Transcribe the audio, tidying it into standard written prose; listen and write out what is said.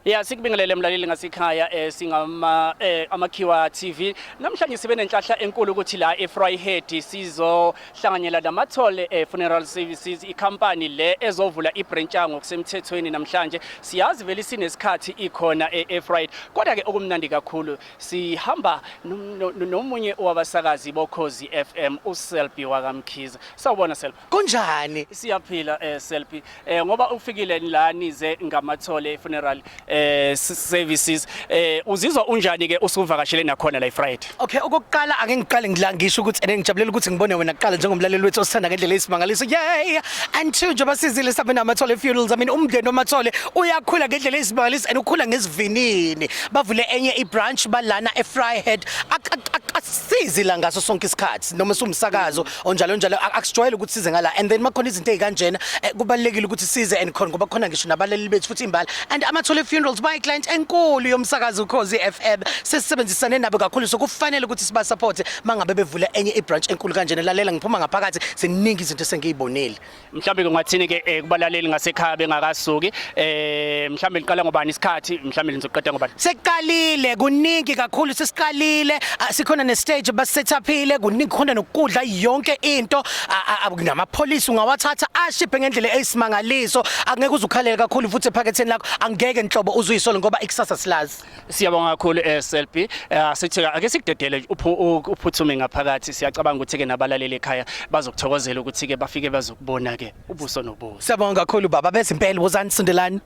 Ya, sikubingelele mlaleli ngasekhaya, singama Amakhiwa TV. Namhlanje sibe nenhlahla enkulu ukuthi la eVryheid sizohlanganyela namathole Funeral Services, ikhampani le ezovula ibranch ngokusemthethweni namhlanje. Siyazi vele sinesikhathi ikhona eVryheid. Kodwa ke okumnandi kakhulu, sihamba nomunye wabasakazi boKhozi FM, uSelby wakaMkhize. Sawubona, Selby. Kunjani? Siyaphila, Selby. Ngoba ufikile la nize ngamathole funeral services. Uzizwa unjani ke usuvakashele nakhona la eVryheid? Okay, okokuqala ake ngiqale ngila ngisho ukuthi ene ngijabulela ukuthi ngibone wena kuqala njengomlaleli wethu osithanda ngendlela eyisimangaliso. Yay! And two, njengoba sizile sabe namathole funerals. I mean, umndeni wamathole uyakhula ngendlela eyisimangaliso and ukhula ngesivinini. Bavule enye ibranch balana eVryheid. Asizi la ngaso sonke isikhathi noma sumsakazo onjalo njalo, akusijwayele ukuthi size ngala and then makhona izinto ezikanjena, kubalekile ukuthi size and khona ngoba khona ngisho nabalaleli bethu futhi imbala and Amathole Funerals bayi client enkulu yomsakazo Ukhozi FM. Sesisebenzisane nabo kakhulu, so kufanele ukuthi siba support mangabe bevula enye ibranch enkulu kanjena. Lalela, ngiphuma ngaphakathi, ziningi izinto esengiyibonile. Mhlambe kungathini ke kubalaleli ngasekhaya bengakasuki? Mhlambe liqala ngobani isikhathi? Mhlambe nizoqeda ngobani? Sekuqalile, kuningi kakhulu sesiqalile. Sikhona ne-stage basethaphile, kuningi khona nokudla, yonke into. Namapholisi ungawathatha ashiphe ngendlela eyisimangaliso. Angeke uze ukhalele kakhulu futhi ephaketheni lakho, angeke nhlobo uzuyisole ngoba ikusasa silazi. Siyabonga kakhulu, Selby. Sithi ake sikudedele uphuthume ngaphakathi. Siyacabanga ukuthi ke nabalaleli ekhaya bazokuthokozela ukuthi ke bafike bazokubona ke ubuso nobuso. Siyabonga kakhulu, baba bezimpela. Wozani, sondelani.